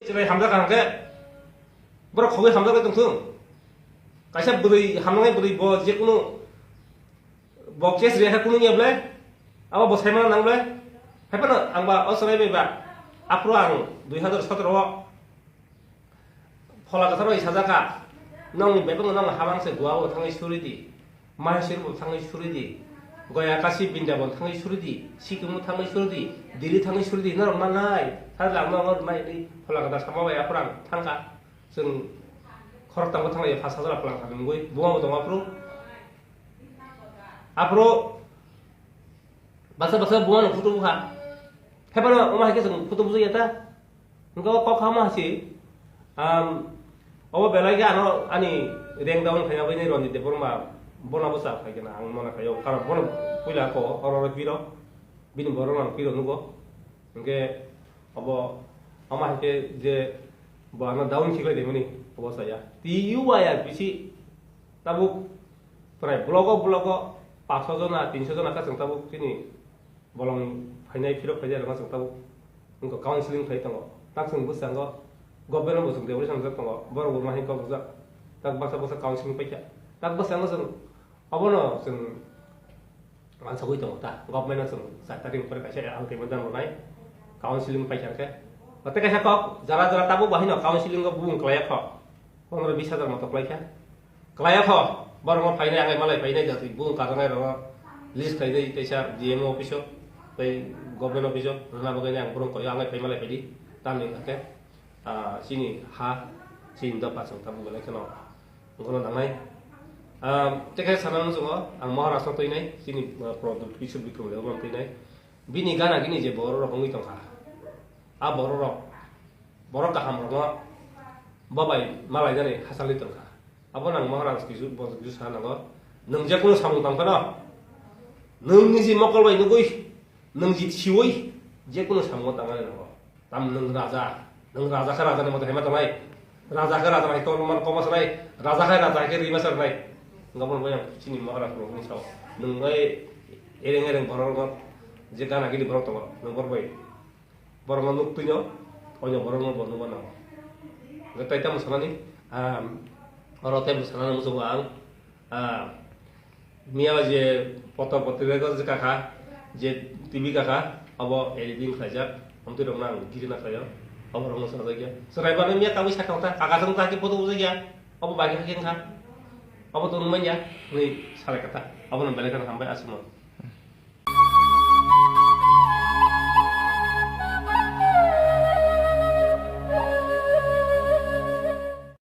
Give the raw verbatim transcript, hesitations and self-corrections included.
Chwrai hamjak kaham khe, borok khogwi hamjak bai tongthung. Kaisa bwrwi hamjaknai bwrwi bo jekunu bo case rehai kunu ya ble, abo bo saimano nang ble. Haiphano ang ba o chwrai bai ba, aphuru ang dui hazar sotoro o Phola kwthar bai sajak kha, nokni bebakno nokni habang se Goa bo thangwi suri di, Mysore bo thangwi suri di, Goya Kashi Brindaban thangwi suri di, Sikkim bo thangwi suri di, Delhi thangwi suri di, norok manai, sajla ang norok nai di phola kwthar sama bai aphuru ang thangkha, chwng khoroktham bo thanglaiya phas hazar plang kha nungwi, buma bo tongo aphuru, aphuru baksa baksa buma no photo bukha, haiphano omo hai khe chwng photo bujui ya ta. Hwnkhe o kok hama si, um, obo belai khe ano ani rank down khaina bagwi ni Ranjit Debbarma bono bwsa khai khe na ang mona khaio, karon bono puila ko oro oro piro, bini borok ang piro nugo. Hwnkhe obo ama hai khe je bo ano down khiklai de mani obo saya. T U I R P C tabuk prai blogo blogo paso jona, tinso jona kha chwng tabuk chini bolong phainai phirok phaijak rwma chwng tabuk wngkha counseling khai tongo. Tak chwng bwskango government bo chwng depression wngjak tongo, borok bo mahi kok rwjak. Tak baksa baksa counseling paikha. Tak bwskango chwng obono chwng wansugwi tongo ta. Government no chwng char tarik ni pore kaisa ultimatum rwnai, counseling paikha khe. Tei kaisa kok jara jara tabuk bahino counseling o bubung kwlaiya kho. Pondro bis hazar moto kwlaikha. Kwlaiya kho, borokno phainai, ang malai phainai jatwi, bung kajaknai rokno list khainai teisa D M O office o, tei government office o, rwna bagwi ang borok koyo, ang phai malai phaidi, tamni hwnkhe, ah, chini ha, chini dopha chwng tabuk belai kheno, bono nangnai. Ah, tei khe sana muchungo, ang Maharashtra twinai, chini, ah, Pradyut Kishore Bikram Debbarma twinai, bini gana gini je borok rok wngwi tongkha, a borok rok, borok kaham rokno bo bai malainani hachalwi tongkha. Abono ang Maharaj kisu, bo kisu sana nango. Nwng je kunu samung tang phano, nwng niji mokol bai nugwi, nwng ji siwi, je kunu samung tangmani nango. Tam nwng raja, nwng raja khe raja ni moto hema tongnai. Raja khe raja hai tongma koma sanai, raja khe raja hai khe rima sanai. Ngabon bai ang chini Maharaj rokni sao. Nwng bai ereng ereng borok rok je gana gini borok tongo, nwng borok bai. Borokno nuk twino, oino borokno bo nukma nango. Hwnkhe tai tamo sanani, ah, oro tei bwskanani muchungo ang, ah, miya je poto potrika je kakha, je T V kakha, obo editing khlaijak, amtwi rokno ang giri na khlaio, obo rokno sajagya. Chwrai bano miya tabwi sakha ta, kaka chwng ta khe photo bujagya, obo bai khe khe wngkha, obo to nungmanya, hwnwi salai kha ta, obono belai kheno hambai aswkno.